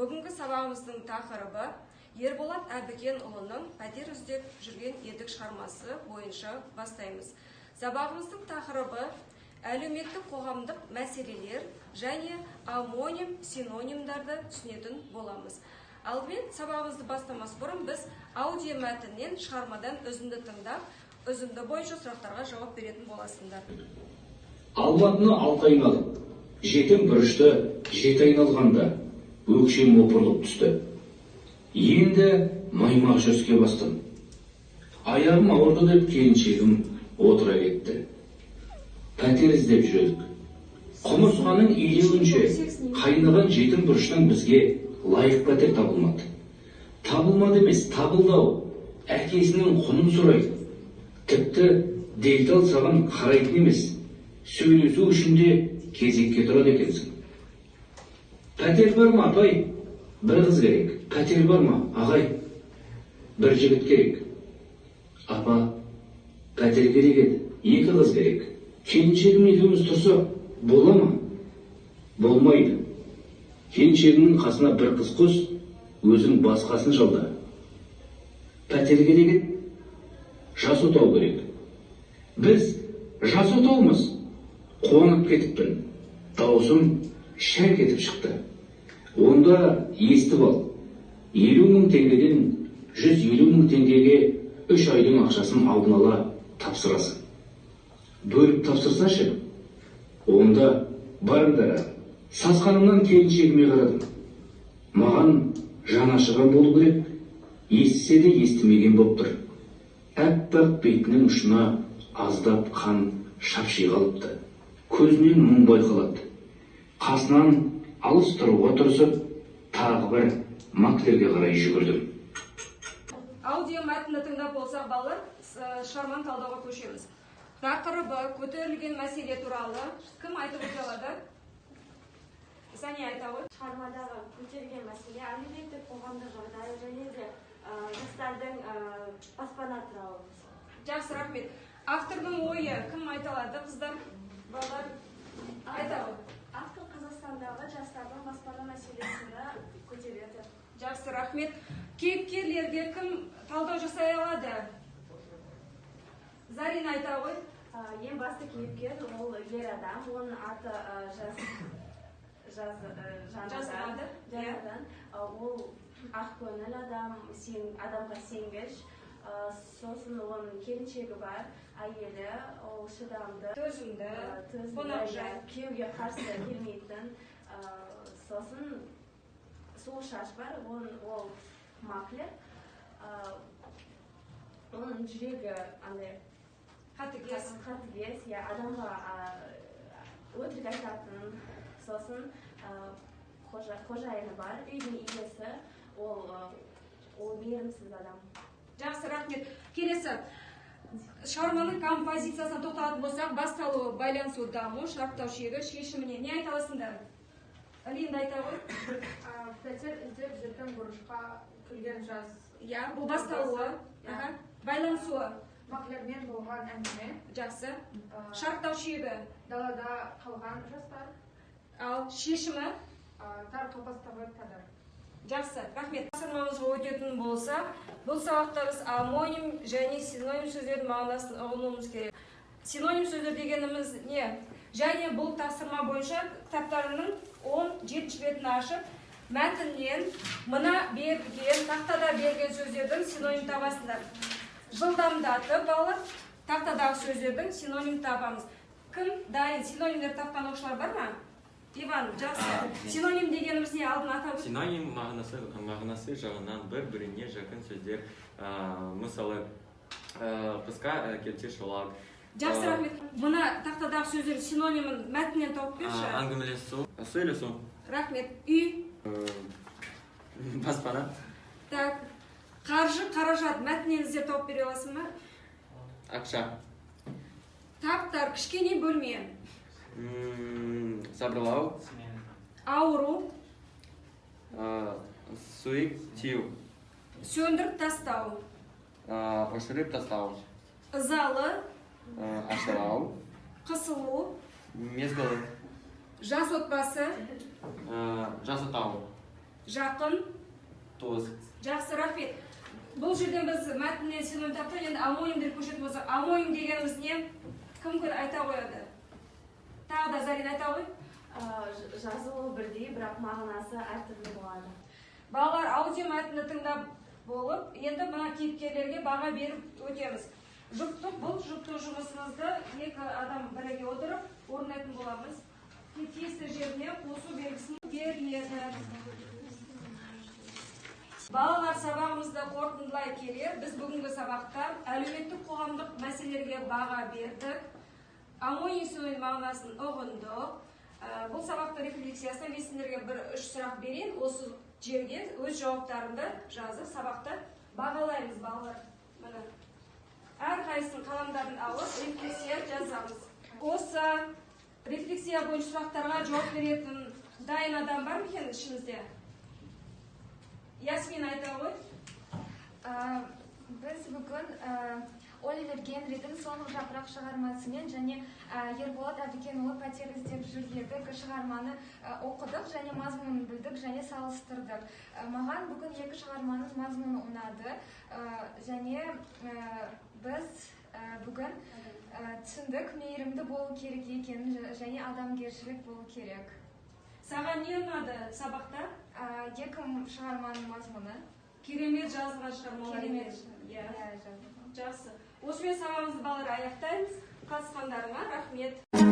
Бүгінгі сабағымыздың тақырыбы Ерболат Әбікенұлының «Пәтер іздеп жүрген едік» шығармасы бойынша бастаймыз. Сабағымыздың тақырыбы әлеуметтік қоғамдық мәселелер және омоним, синонимдарды түсінетін боламыз. Алдымен, сабағымызды бастамас бұрын, біз аудио мәтіннен, шығармадан үзінді тыңдап, үзінді бойынша сұрақтарға жауап беретін боласыңдар. Алматыны алты айналып, жетім бұрышты жеті айналғанда өкшем опырылып түсті. Енді маймақ жүріске бастым. Аяғым ауырды деп келіншегім отыра кетті. Пәтер іздеп жүр едік. Құмырсқаның илеуінше қайнаған жетім бұрыштан бізге лайық пәтер табылмады. Табылмады емес, табылды ау, әкесінің құнын сұрайды. Тіпті делдал саған қарайтын емес, сөйлесу үшін де кезекке тұрады екенсің. Пәтер бар ма, апай? Бір қыз керек. Пәтер бар ма, ағай? Бір жігіт керек. Апа, пәтер керек еді, екі қыз керек. Келіншегім екеуміз тұрсақ бола ма? Болмайды. Келіншегіңнің қасына бір қыз қос, өзің басқасын жалда. Пәтер керек еді, жас отау керек. Біз жас отаумыз. Қуанып кетіппін, даусым шәңк етіп шықты. Онда естіп ал: 50 000 теңгеден 150 000 теңгеге, 3 айдың ақшасын алдын ала тапсырасың. Бөліп тапсырса ше? Онда барыңдар. Сасқанымнан келіншегіме қарадым. Маған жаны ашыған болу керек, естісе де естімеген боп тұр. Әппақ бетінің ұшына аздап қан шапши қалыпты, көзінен мұң байқалады. Қасынан алыс тұруға тырысып, тағы бір маклерге қарай жүгірдім. Аудио мәтінді тыңдап болсақ, балалар, шығарманы талдауға көшеміз. Тақырыбы, көтерілген мәселе туралы кім айтып өте алады? Сәния, айта ғой. Шығармадағы көтерген мәселе әлеуметтік қоғамдық жағдай және де жастардың баспана туралы. Жақсы, рахмет. Автордың ойы кім айта алады? Қыздар, балалар, айта ғой. Автор Қазақстандағы жастардың баспана мәселесін көтереді. Жақсы, рахмет. Кейіпкерлерге кім талдау жасай алады? Зарина, айта ғой. Ең басты кейіпкер ол ер адам, оның аты жас жаз Жанадан. Жазылады, иә. Жанадан. Ол ақкөңіл адам, сен адамға сенгіш. Сосын оның келіншегі бар, әйелі, ол шыдамды, төзімді, төзімді, қонақжай. Иә, күйеуге қарсы келмейтін. Сосын Сұлушаш бар, ол маклер. Оның жүрегі андай қатыгез. Қатыгез, иә, адамға өтірік айтатын. Сосын қожайыны бар, үйдің иесі, ол мейірімсіз адам. Жақсы, рахмет. Келесі шығарманың композициясына тоқталатын болсақ, басталуы, байланысу, даму, шарықтау шегі, шешіміне не айта аласыңдар? Линда, айта ғой. Пәтер іздеп жетім бұрышқа келген жас. Иә, бұл басталуы. Иә. Аха. Байланысуы. Маклермен болған әңгіме. Жақсы. Шарықтау шегі. Далада қалған жастар. Ал шешімі? Тар қапастағы тағдыр. Жақсы, рахмет. Тапсырмамызға өтетін болсақ, бұл сабақта біз омоним және синоним сөздердің мағынасын ұғынуымыз керек. Синоним сөздер дегеніміз не? Және бұл тапсырма бойынша кітаптарының 17 бетін ашып, мәтіннен мына берілген, тақтада берілген сөздердің синоним табасыңдар. Жылдамдатып, балалар, тақтадағы сөздердің синоним табамыз. Кім дайын? Синонимдер тапқан оқушылар бар ма? Иван, жақсы. Синоним дегеніміз не? Алдын атап өт. Синоним мағынасы жағынан бір біріне жақын сөздер, мысалы, қысқа, келте, шолақ. Жақсы, рахмет. Мына тақтадағы сөздердің синонимін мәтіннен тауып берші. Әңгімелесу, сөйлесу. Рахмет. Үй. Баспана. Так, қаржы, қаражат, мәтіннен іздеп тауып бере аласың ба? Ақша. Тап тар, кішкене бөлме. Сабырлау. Ауру. Сүйік тию. Сөндіріп тастау. Өшіріп тастау. Ызалы. Ашылау. Қысылу. Мезгілі. Жас отбасы. Жас отау. Жақын. Дос. Жақсы, рахмет. Бұл жерден біз мәтіннен синоним таптық, енді омонимдер көшетін болсақ, омоним дегеніміз не? Кім кім айта қояды? Тағы да Зарина айта ғой. Жазылуы бірдей, бірақ мағынасы әртүрлі болады. Балалар, аудио мәтінді тыңдап болып, енді мына кейіпкерлерге баға беріп өтеміз. Жұптық, бұл жұптық жұмысымызды екі адам бірге отырып орындайтын боламыз. Тиісті жеріне қосу белгісін беріледі. Балалар, сабағымызды қорытындылай келе, біз бүгінгі сабақта әлеуметтік қоғамдық мәселелерге баға бердік, омоним, синоним мағынасын ұғындық. Бұл сабақтың рефлексиясына мен сендерге бір үш сұрақ берейін. Осы жерге өз жауаптарыңды жазып, сабақты бағалаймыз. Балалар, міне, әрқайсысын қаламдарын алып, рефлексия жазамыз. Осы рефлексия бойынша сұрақтарға жауап беретін дайын адам бар ма екен ішімізде? Ясмин, айта ғой. Біз бүгін Оливер Генридің «Соңғы жапырақ» шығармасымен және Ерболат Әбікенұлы «Пәтер іздеп жүр едік» шығарманы оқыдық және мазмұнын білдік және салыстырдық. Маған бүгін екі шығарманың мазмұны ұнады. Және біз бүгін түсіндік мейірімді болу керек екенін және адамгершілік болу керек. Саған не ұнады сабақта? Екі шығарманың мазмұны. Керемет жазылған шығармалар. Керемет. Иә. Иә, жазылған. Жақсы, осымен сабағымызды, балалар, аяқтаймыз. Қатысқандарыңа рахмет.